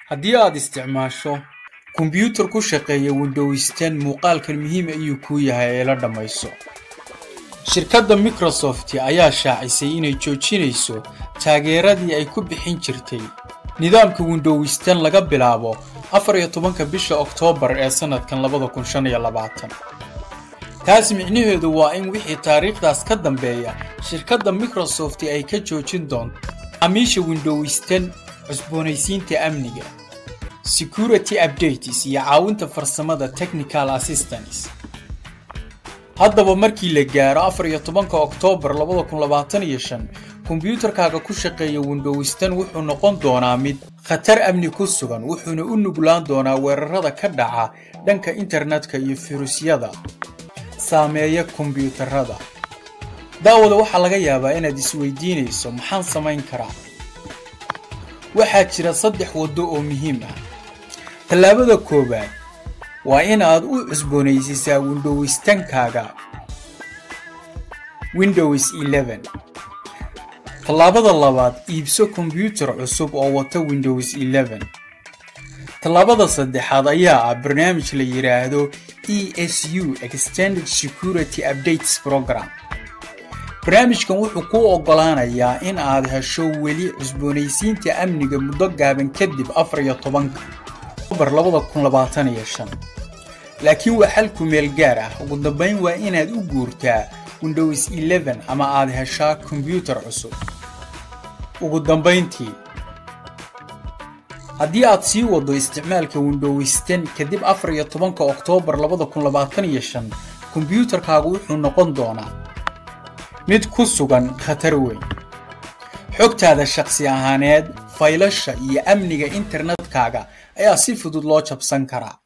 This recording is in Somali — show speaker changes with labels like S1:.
S1: Haddii aad isticmaasho kombiyuutar ku shaqeeya Windows 10, muuqaalkan muhiim ayuu kuu yahay ee la dhammayso. Shirkadda Microsoft ayaa shaacisay inay joojinayso taageeradii ay ku bixin jirtay nidaamka Windows 10 laga bilaabo 14-ka bisha Oktoobar ee sanadkan 2025. Taas micnaheedu waa in wixii taariikhdaas ka dambeeya shirkadda Microsoft ay ka joojin doonto macaamiisha Windows 10 cusboonaysiinta amniga, security updates, iyo caawinta farsamada, technical assistance. Haddaba markii la gaaro 14-ka Oktoobar 2025, kombiyuutarkaaga ku shaqeeya Windows 10 wuxuu noqon doonaa mid khatar amni ku sugan, wuxuuna u nuglaan doonaa weerarada ka dhaca dhanka internetka iyo firusyada saameeya kombiyuutarada. Daawada, waxaa laga yaabaa inaad isweydiinayso: maxaan samayn karaa? Waxaa jira saddex waddo oo muhiim ah. Tallaabada koowaad waa in aad u cusboonaysiisaa Windows 10-kaaga Windows 11. Tallaabada labaad, iibso kombiyuutar cusub oo wata Windows 11. Tallaabada saddexaad ayaa ah barnaamij la yidhaahdo ESU, Extended Security Updates Program. Barnaamijkan wuxuu kuu oggolaanayaa in aad hesho weli cusboonaysiinta amniga muddo gaaban kadib 14-ka Oktoobar 2025, laakiin waa xal ku meel gaar ah. Ugu dambayn waa inaad u guurtaa Windows 11 ama aad heshaa kombiyuutar cusub. Ugu dambayntii, haddii aad sii waddo isticmaalka Windows 10 kadib 14-ka Oktoobar 2025, kombiyuutarkaagu wuxuu noqon doonaa mid ku sugan khatar weyn. Xogtaada shakhsi ahaaneed, faylasha iyo amniga internetkaaga ayaa si fudud loo jabsan karaa.